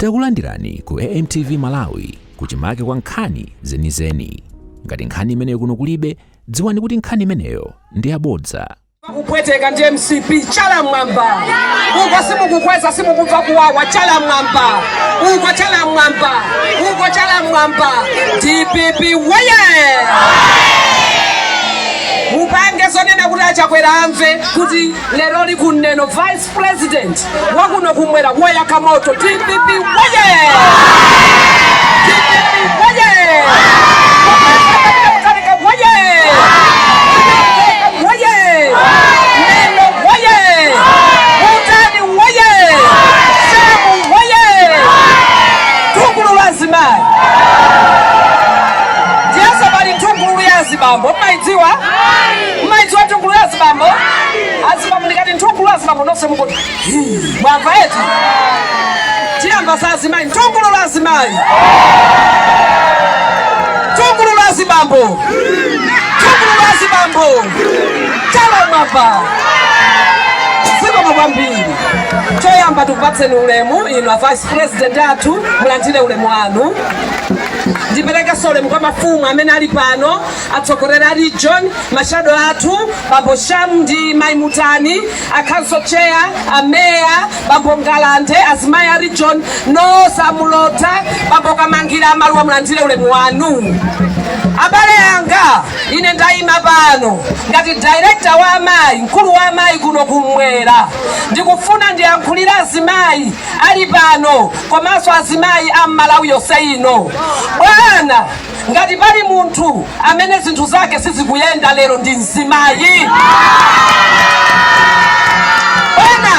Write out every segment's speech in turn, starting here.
Takulandirani ku AMTV Malawi kuchimake kwa nkhani zenizeni. Ngati nkhani imeneyo kuno kulibe, dziwani kuti nkhani imeneyo ndi yabodza. Kupweteka ndi MCP, chala mwamba uko. Simukukweza, simukumva kuwawa. Chala mwamba uko, chala mwamba uko, chala mwamba. DPP woye! Mupange zonena kuti aChakwera amve kuti lero likuneno vice president wakuno kumwera woyaka moto. DPP woye! DPP woye! Mutharika woye! Woye! Neno woye! Mutani woye! Shamu woye! Tungulu lazimayi ndiyeso pali nthungulu ya azibambo, mmaidziwa? Mmaidziwa nthungulu ya azibambo? Azibambo, ndikati nthungulu ya azibambo nonse mukuti mwamva eti? Tiyamba za azimayi. Nthungulu la azimayi, nthungulu la azibambo, nthungulu la azibambo, chala mwamba. Zikomo kwambiri. Choyamba tikupatseni ulemu inu a vice president athu, mulandire ulemu wanu. Ndiperekenso ulemu kwa mafumu amene ali pano, atsogoleri a region, ma shadow athu bambo Sham ndi mai Mutani, a council chair, ameya bambo Ngalande, azimayi a region nonse, amulota bambo Kamangira, amaluwa, mulandire ulemu wanu. Abale anga, ine ndayima pano ngati director wa amayi, mkulu wa amayi kuno kumwera. Ndikufuna ndiyankhulire azimayi ali pano komanso azimayi a Mmalawi yonse ino. Bwana, ngati pali munthu amene zinthu zake sizikuyenda lero ndi mzimayi. Bwana,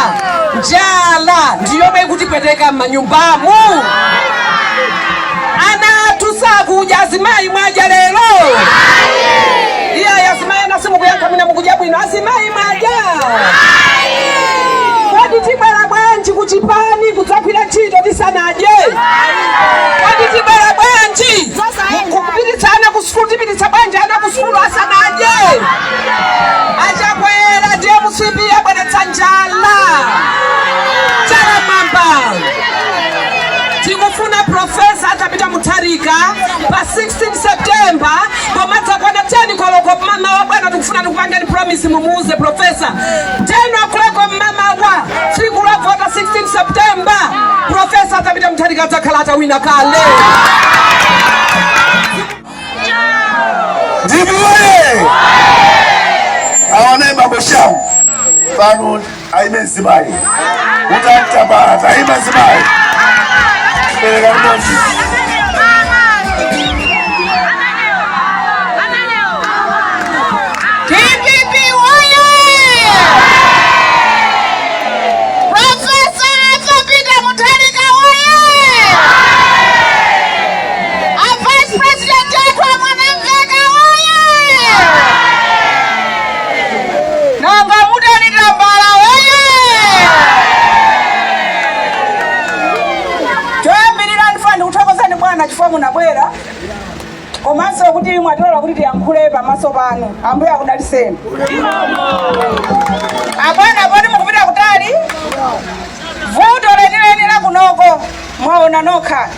njala ndiyomwe ikutipweteka m'manyumbamu, ana athu sakudya. Azimayi, mwadya lero? Iyayi, azimayi ana simukuyankha, mwina mukudya bwino. Azimayi, mwadya? Kodi tibwera bwanji kuchipani kudzagwira ntchito tisanadye? Kodi tibwera bwanji kupititsa ana ku sukulu? Tipititsa bwanji ana ku sukulu asanadye? AChakwera ndiye MCP yabweretsa njala. Chala mwamba. Tikufuna Professor atapita Mutharika pa 16 September pomadzakwana 10 koloko mamawa. Bwana, tikufuna tikupangeni promise, mumuuze Professor 10 o'clock mmamawa tsiku la vota 16 September, Professor atapita Mutharika adzakhala atawina kale. DPP woye! Aone bambo Shamu pano, aime mzimayi utamtambala, taima mzimayi, pereka limodzi. DPP woye! Professor Arthur Peter Mutharika woye! A Vice President athu amwanamveka woye! Nanga Mutani Tambala woye! Choyambirira ndifuna ndikuthokozani bwana chifukwa munabwera komanso kuti mwatilola kuti tiyankhule pamaso panu. Ambuye akudaliseni abwana. Poti mukupita kutali, vuto lenileni la kunoko mwaona nokha,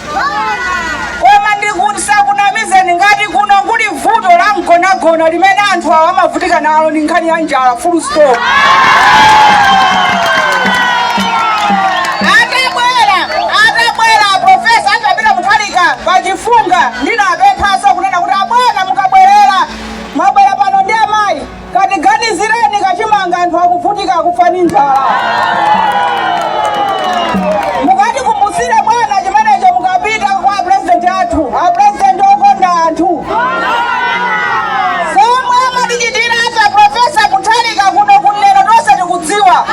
koma ndikusakunamizeni, ngati kuno kuli vuto la mgonagona limene anthu awa amavutika nalo ndi nkhani ya njala, full stop. Atabwera Professor atapita Mutharika pachifunga, ndinapemphaso kunena kuti abwana, mukabwerera, mwabwera pano ndi amayi, katiganizireni kachimanga, anthu akuvutika, akufa ndi njala. Mukatikumbusire bwana chimenecho mukapita kwa president athu, a president okonda anthu. Zomwe amatichitira apa Professor Mutharika kuno kuneno tonse tikudziwa.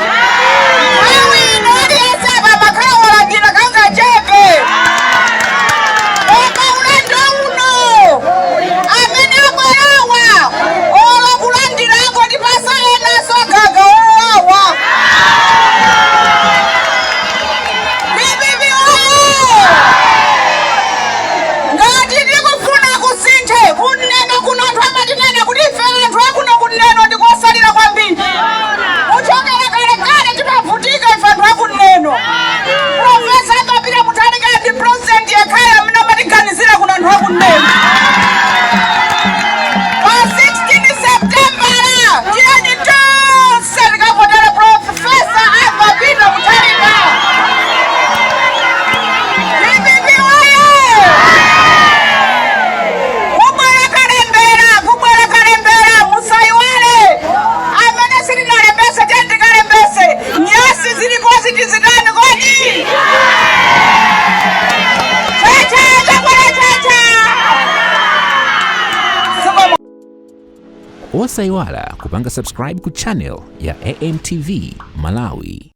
Osayiwala kupanga subscribe ku channel ya AMTV Malawi.